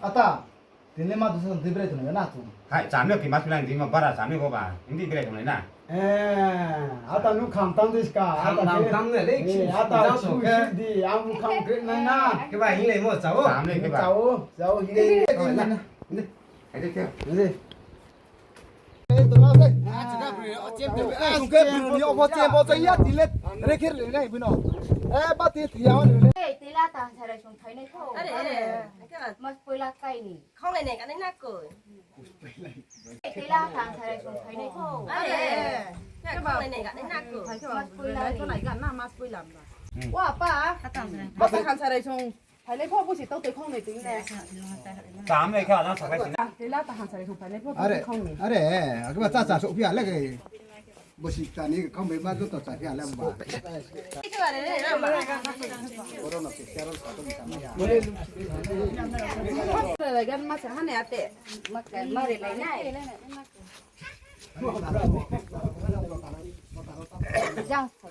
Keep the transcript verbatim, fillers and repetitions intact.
Ata, tini ma dusa tong tui berai tongnai na chung. Hai, cham le kima sunai, tini ma bara cham le bo ba. Hindi berai tongnai na. Eh, ata nu kham tam dis ka, ata tam tam ne le, eh, ata jang su so ke. Di, ang bu kham kre nai na. Ke ba, hinglai mo, chao. Cham le ke ba. Chao, chao, hinglai. Hinglai na. Hindi. Hindi. Hindi. Tila ta hansarai song phainai pho. Are, are. Mas poila kai ni. Khaunglai nai ganai na koi. Tila ta hansarai song phainai pho. Are. Khaunglai nai ganai na koi. Mas poila ni. Wa pa. Mas hansarai song. Phainai pho bo se tau tei khong nai tui le. Cham le kha, jang saklai sini. Tila ta hansarai song phainai pho tau tei khong nai. Are, akhe ba cha cha souh phi ya le ke. Bo si ta ni khong bai ma joto cha phi ya le ba. Oro no se share sa to ni ta ma ya. Gan ma sa ha ne ate. Ma ka ma re lai nai. Jang sa.